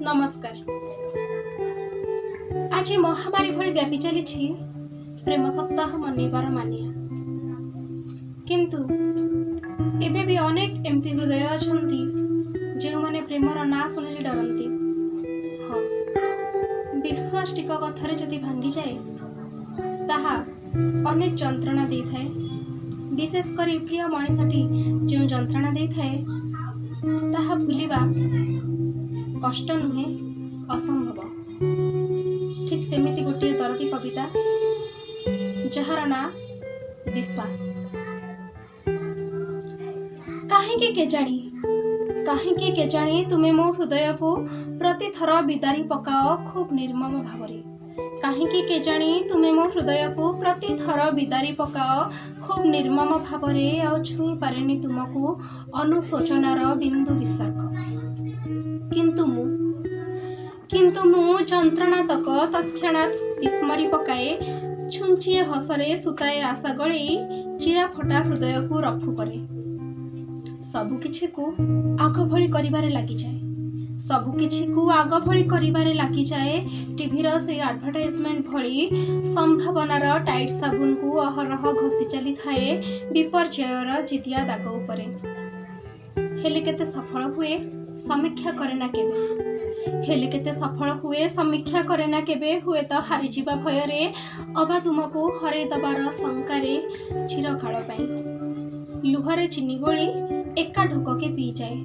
ନମସ୍କାର। ଆଜି ମହାମାରୀ ଭଳି ବ୍ୟାପି ଚାଲିଛି ପ୍ରେମ ସପ୍ତାହ ମନେଇବାର ମାନିଆ। କିନ୍ତୁ ଏବେ ବି ଅନେକ ଏମିତି ହୃଦୟ ଅଛନ୍ତି, ଯେଉଁମାନେ ପ୍ରେମର ନାଁ ଶୁଣିଲେ ଡରନ୍ତି। ହଁ, ବିଶ୍ୱାସ ଟିକ କଥାରେ ଯଦି ଭାଙ୍ଗିଯାଏ, ତାହା ଅନେକ ଯନ୍ତ୍ରଣା ଦେଇଥାଏ। ବିଶେଷ କରି ପ୍ରିୟ ମଣିଷଟି ଯେଉଁ ଯନ୍ତ୍ରଣା ଦେଇଥାଏ, ତାହା ଭୁଲିବା କଷ୍ଟ ନୁହେଁ, ଅସମ୍ଭବ। ଠିକ୍ ସେମିତି ଗୋଟିଏ ଦରଦୀ କବିତା, ଯାହାର ନାଁ ବିଶ୍ୱାସ। କାହିଁକି କେଜାଣି, କାହିଁକି କେଜାଣି ତୁମେ ମୋ ହୃଦୟକୁ ପ୍ରତିଥର ବିଦାରି ପକାଅ ଖୁବ୍ ନିର୍ମମ ଭାବରେ। କାହିଁକି କେଜାଣି ତୁମେ ମୋ ହୃଦୟକୁ ପ୍ରତିଥର ବିଦାରି ପକାଅ ଖୁବ୍ ନିର୍ମମ ଭାବରେ, ଆଉ ଛୁଇଁ ପାରେନି ତୁମକୁ ଅନୁଶୋଚନାର ବିନ୍ଦୁ ବିସର୍ଗ। କିନ୍ତୁ ମୁଁ ଯନ୍ତ୍ରଣା ତକ ତତ୍କ୍ଷଣାତ୍ ବିସ୍ମରି ପକାଏ। ଛୁଞ୍ଚିଏ ହସରେ ସୂତାଏ ଆଶା ଗଳେଇ ଚିରା ଫଟା ହୃଦୟକୁ ରଫୁ କରେ। ସବୁ କିଛିକୁ ଆଗ ଭଳି କରିବାରେ ଲାଗିଯାଏ। ସବୁ କିଛିକୁ ଆଗ ଭଳି କରିବାରେ ଲାଗିଯାଏ। ଟିଭିର ସେଇ ଆଡଭର୍ଟାଇଜମେଣ୍ଟ ଭଳି ସମ୍ଭାବନାର ଟାଇଡ୍ ସାବୁନକୁ ଅହରହ ଘଷି ଚାଲିଥାଏ ବିପର୍ଯ୍ୟୟର ଜିଦିଆ ଦାଗ ଉପରେ। ହେଲେ କେତେ ସଫଳ ହୁଏ, ସମୀକ୍ଷା କରେ ନା କେବେ। ହେଲେ କେତେ ସଫଳ ହୁଏ, ସମୀକ୍ଷା କରେ ନା କେବେ। ହୁଏତ ହାରିଯିବା ଭୟରେ, ଅବା ତୁମକୁ ହରେଇ ଦବାର ଶଙ୍କାରେ ଚିରକାଳ ପାଇଁ। ଲୁହରେ ଚିନି ଗୋଳି ଏକା ଢୋକକେ ପିଇଯାଏ।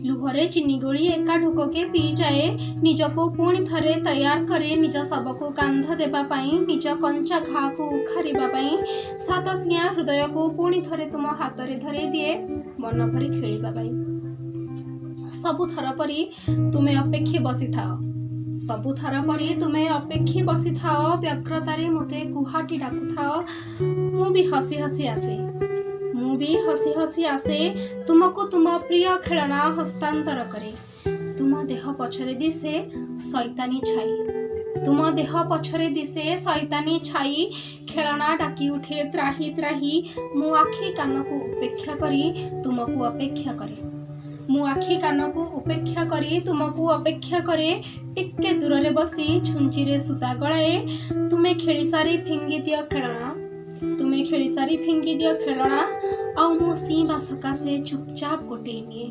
ଲୁହରେ ଚିନି ଗୋଳି ଏକା ଢୋକକେ ପିଇଯାଏ। ନିଜକୁ ପୁଣି ଥରେ ତୟାର କରେ ନିଜ ଶବକୁ କାନ୍ଧ ଦେବା ପାଇଁ, ନିଜ କଞ୍ଚା ଘାକୁ ଉଖାରିବା ପାଇଁ। ସାତସିଆଁ ହୃଦୟକୁ ପୁଣି ଥରେ ତୁମ ହାତରେ ଧରେଇ ଦିଏ ମନ ଭରି ଖେଳିବା ପାଇଁ। ସବୁଥର ପରି ତୁମେ ଅପେକ୍ଷି ବସିଥାଅ। ସବୁଥର ପରି ତୁମେ ଅପେକ୍ଷି ବସିଥାଅ। ବ୍ୟଗ୍ରତାରେ ମୋତେ କୁହାଟି ଡାକୁଥାଅ। ମୁଁ ବି ହସି ହସି ଆସେ। ମୁଁ ବି ହସି ହସି ଆସେ। ତୁମକୁ ତୁମ ପ୍ରିୟ ଖେଳଣା ହସ୍ତାନ୍ତର କରେ। ତୁମ ଦେହ ପଛରେ ଦିଶେ ସୈତାନୀ ଛାଇ। ତୁମ ଦେହ ପଛରେ ଦିଶେ ସୈତାନୀ ଛାଇ। ଖେଳଣା ଡାକି ଉଠେ ତ୍ରାହି ତ୍ରାହି। ମୁଁ ଆଖି କାନକୁ ଉପେକ୍ଷା କରି ତୁମକୁ ଅପେକ୍ଷା କରେ। ମୁଁ ଆଖି କାନକୁ ଉପେକ୍ଷା କରି ତୁମକୁ ଅପେକ୍ଷା କରେ। ଟିକେ ଦୂରରେ ବସି ଛୁଞ୍ଚିରେ ସୂତା ଗଳାଏ। ତୁମେ ଖେଳି ସାରି ଫିଙ୍ଗି ଦିଅ ଖେଳଣା। ତୁମେ ଖେଳି ସାରି ଫିଙ୍ଗି ଦିଅ ଖେଳଣା, ଆଉ ମୁଁ ଶିଇଁବା ସକାଶେ ଚୁପଚାପ ଗୋଟେଇ ନିଏ।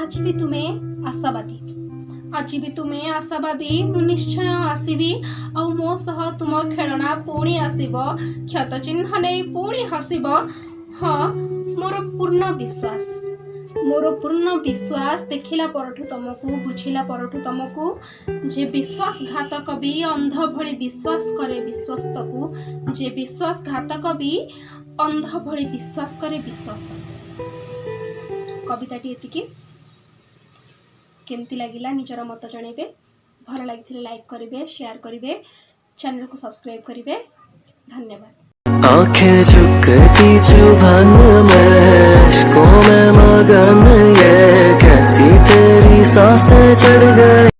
ଆଜି ବି ତୁମେ ଆଶାବାଦୀ। ଆଜି ବି ତୁମେ ଆଶାବାଦୀ, ମୁଁ ନିଶ୍ଚୟ ଆସିବି, ଆଉ ମୋ ସହ ତୁମ ଖେଳଣା ପୁଣି ଆସିବ, କ୍ଷତ ଚିହ୍ନ ନେଇ ପୁଣି ହସିବ। ହଁ, ମୋର ପୂର୍ଣ୍ଣ ବିଶ୍ୱାସ। ମୋର ପୂର୍ଣ୍ଣ ବିଶ୍ୱାସ, ଦେଖିଲା ପରଠୁ ତମକୁ, ବୁଝିଲା ପରଠୁ ତମକୁ, ଯେ ବିଶ୍ୱାସଘାତକ ବି ଅନ୍ଧ ଭଳି ବିଶ୍ୱାସ କରେ ବିଶ୍ୱସ୍ତକୁ। ଯେ ବିଶ୍ୱାସଘାତକ ବି ଅନ୍ଧ ଭଳି ବିଶ୍ୱାସ କରେ ବିଶ୍ୱସ୍ତକୁ। କବିତାଟି ଏତିକି। କେମିତି ଲାଗିଲା, ନିଜର ମତ ଜଣାଇବେ। ଭଲ ଲାଗିଥିଲେ ଲାଇକ୍ କରିବେ, ସେୟାର କରିବେ, ଚ୍ୟାନେଲକୁ ସବସ୍କ୍ରାଇବ୍ କରିବେ। ଧନ୍ୟବାଦ। आंखें झुकती चुभन में, इश्कों में मगन, ये कैसी तेरी सांसें चढ़ गई।